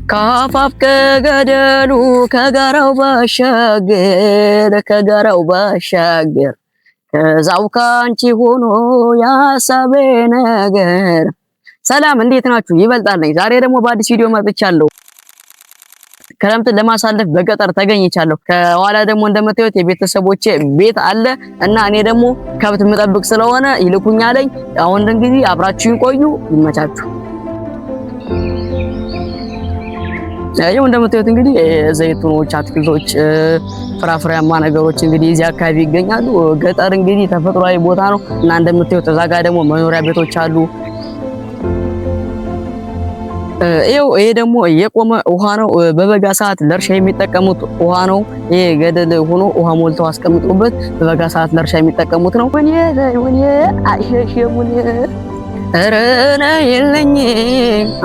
ከአፋፍ ከገደሉ ከጋራው ባሻገር ከጋራው ባሻገር ከዛው ካንቺ ሆኖ ያሳቤ ነገር። ሰላም፣ እንዴት ናችሁ? ይበልጣል ነኝ። ዛሬ ደግሞ በአዲስ ቪዲዮ መጥቻለሁ። ክረምትን ለማሳለፍ በገጠር ተገኝቻለሁ። ከኋላ ደግሞ እንደምታዩት የቤተሰቦቼ ቤት አለ እና እኔ ደግሞ ከብት የምጠብቅ ስለሆነ ይልኩኛለኝ። አሁን እንግዲህ አብራችሁን ቆዩ፣ ይመቻችሁ። ይኸው እንደምታዩት እንግዲህ ዘይቱኖች፣ አትክልቶች፣ ፍራፍሬያማ ነገሮች እንግዲህ እዚህ አካባቢ ይገኛሉ። ገጠር እንግዲህ ተፈጥሯዊ ቦታ ነው እና እንደምታዩት እዛ ጋር ደግሞ መኖሪያ ቤቶች አሉ። ይኸው ይሄ ደግሞ የቆመ ውሃ ነው። በበጋ ሰዓት ለእርሻ የሚጠቀሙት ውሃ ነው። ይሄ ገደል ሆኖ ውሃ ሞልተው አስቀምጡበት በበጋ ሰዓት ለእርሻ የሚጠቀሙት ነው። ኧረ ነይልኝ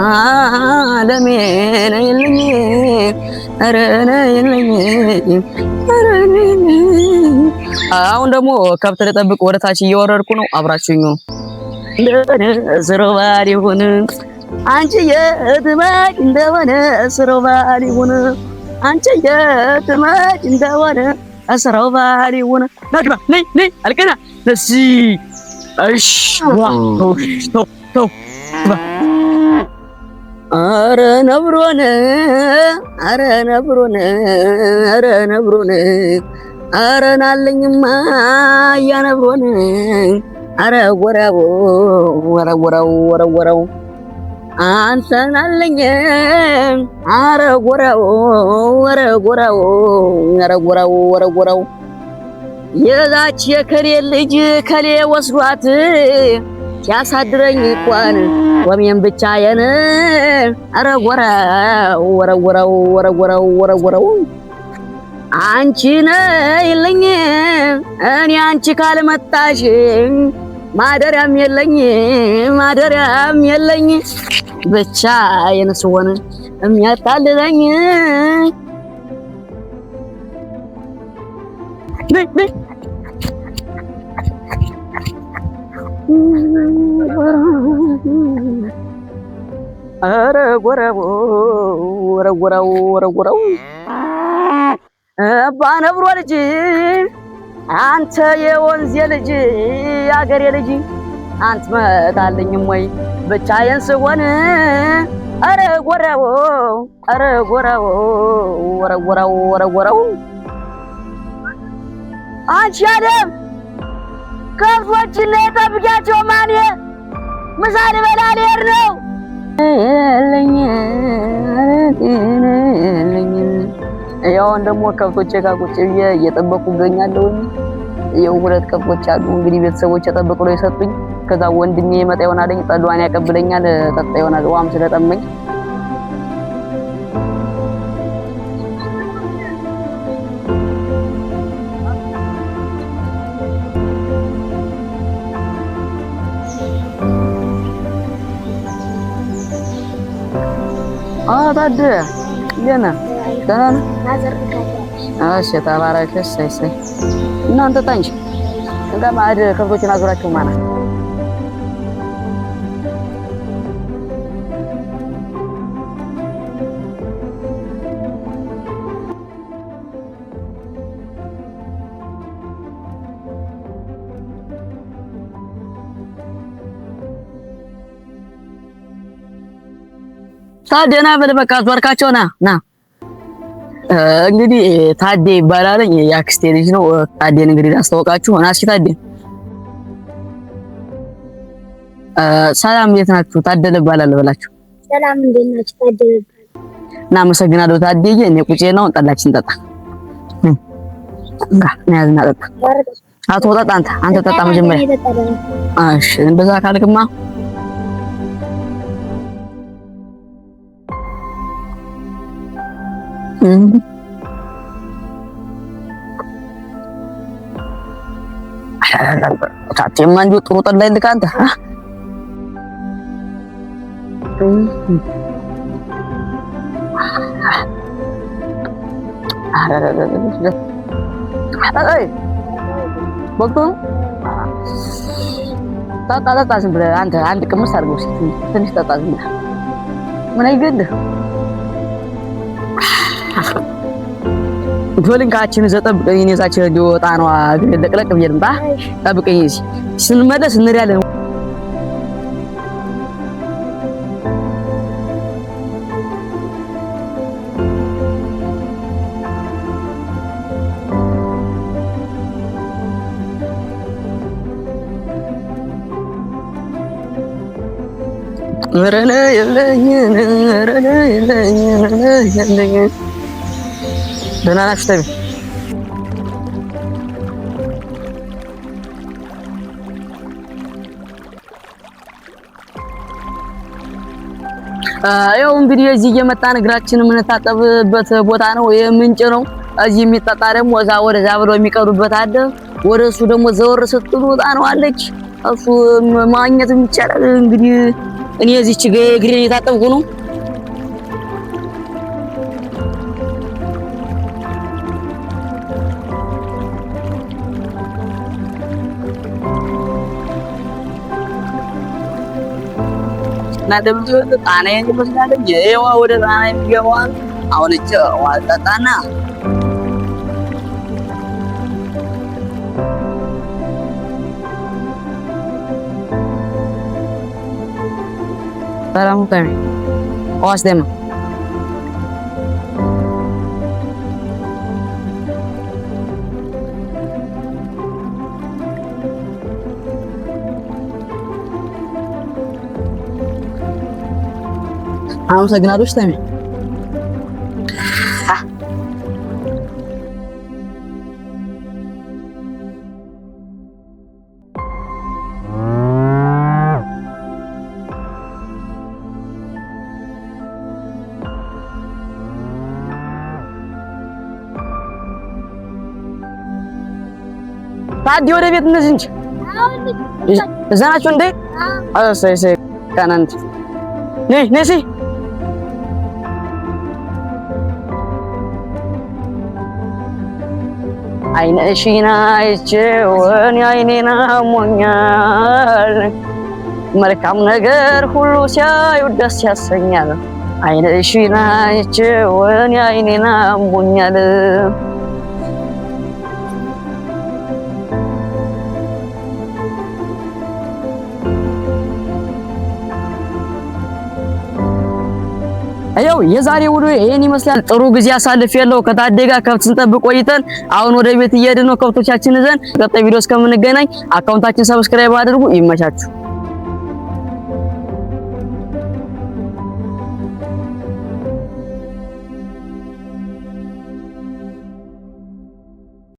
አለሜ ነይልኝ፣ ኧረ ነይልኝ፣ ኧረ ነይልኝ። አሁን ደግሞ ከብት ልጠብቅ ወደ ታች እየወረድኩ ነው። አብራችሁኝ ነው። ስሮባል ይሁን አንቺ የትመጭ እንደሆነ፣ ስሮባል ይሁን አንቺ የትመጭ እንደሆነ፣ ስሮባል ይሁን። ናግባ፣ ነይ ነይ፣ አልቀና ነሲ። እሺ፣ ዋ፣ ተው ተው ተው። ኧረ ነብሮን፣ ኧረ ነብሮን፣ ኧረ ነብሮን፣ ኧረ ናለኝማ እያነብሮን፣ ኧረ ጎረው ወረወረው ወረወረው አንተን አለኝ፣ ኧረ ጎረው፣ ኧረ ጎረው፣ ኧረ ጎረው ወረወረው። የዛች የከሌ ልጅ ከሌ ወስዷት ሲያሳድረኝ እንኳን ወሜን ብቻዬን፣ ኧረ ጎረው ወረወረው ወረወረው ወረወረው። አንቺ ነይልኝ፣ እኔ አንቺ ካልመጣሽ ማደሪያም የለኝ፣ ማደሪያም የለኝ፣ ብቻዬን ስሆን የሚያታልለኝ። ኧረ ጎረው ወረወረው ወረወረው። አባ ነብሮ ልጅ፣ አንተ የወንዜ ልጅ፣ የአገሬ ልጅ፣ አንተ መጣልኝም ወይ ብቻዬን ስሆን? ኧረ ጎረው፣ ኧረ ጎረው ወረወረው ወረወረው። አንቺ አደም፣ ከብቶችን ጠብቂያቸው፣ ማን ምሳ ልበላ ልሄድ ነው። ያው ደግሞ ከብቶቼ ጋር ቁጭ ብዬ እየጠበኩ እገኛለሁ። ይኸው ሁለት ከብቶች አሉ እንግዲህ ቤተሰቦቼ ጠብቀው ነው የሰጡኝ። ከዛ ወንድሜ ይመጣ ይሆናል፣ ጠሏን ያቀብለኛል፣ ጠጣ ይሆናል ውሃም ስለጠመኝ። ታደ፣ እንዴት ነህ? ደህና ነህ? እሺ፣ ተባረክ። እሰይ እሰይ። እናንተ ጠጣ እንጂ፣ እንጋ ማዕድ ከብቶችን አዙራቸው ማና። ታዲያ ና በል በቃ አዟርካቸው፣ ና ና። እንግዲህ ታዴ ይባላል፣ የአክስቴ ልጅ ነው። ታዴን እንግዲህ ላስተዋውቃችሁ። ና እስኪ ታዴ። ሰላም፣ እንዴት ናችሁ? ታደለ እባላለሁ በላችሁ። ሰላም፣ እንዴት ናችሁ? ታደለ እባላለሁ። እና አመሰግናለሁ ታዴዬ። እኔ ቁጭ ነው፣ ጠላችን ጠጣ። እንጋ ያዝና ጠጣ። አቶ ጠጣ፣ አንተ አንተ ጠጣ መጀመሪያ። እሺ፣ እንደዛ ካልክማ። ታቴማ እንዲሁ ጥሩ ጠላ ይልካ አንተ። በልቶ ጠጣ ጠጣ፣ ዝም ብለህ አንተ አንድ ቅምስ አድርገው እስኪ፣ ትንሽ ጠጣ ዝም ብለህ፣ ምን አይገድህ። ቶልንካችን እዛ ጠብቀኝ። እኔ እዛች ወጣ ነው ለቅለቅ ብዬ ልምጣ። ጠብቀኝ። እዚህ ስንመለስ እንሄዳለን። ደህና ናችሁ? ተቢ ያው እንግዲህ እዚህ እየመጣን እግራችን የምንታጠብበት ቦታ ነው። ይሄ ምንጭ ነው። እዚህ የሚጠጣ ደግሞ እዛ ወደዛ ብለው የሚቀዱበት አለ። ወደ እሱ ደግሞ ዘወር ስትሉ ጣ ነው አለች። እሱ ማግኘትም ይቻላል። እንግዲህ እኔ እዚች እግሬን እየታጠብኩ ነው። እና እንደምትወጥ ጣና ይመስላል። ይሄዋ ወደ ጣና የሚገባዋል። አሁን እጭ ዋልጠጣና ሰላም ተሚ ዋስ ደማ አመሰግናለሁ። ተሚ ታዲ ወደ ቤት እነዚህ እንጂ እዛ ናቸው እንዴ? እሰይ እሰይ ቀናንት ነይ ነይ እስኪ ዓይንሽን አይቼው እኔ ዓይኔን አሞኛል። መልካም ነገር ሁሉ ሲያዩ ደስ ያሰኛል። ዓይንሽን አይቼው እኔ ዓይኔን አሞኛል። ያው የዛሬ ውሎ ይሄን ይመስላል። ጥሩ ጊዜ አሳልፍ ያለው ከታዴ ጋር ከብት ስንጠብቅ ቆይተን አሁን ወደ ቤት እየሄድን ነው ከብቶቻችን ይዘን። ቀጣይ ቪዲዮ እስከምንገናኝ አካውንታችን subscribe አድርጉ። ይመቻችሁ።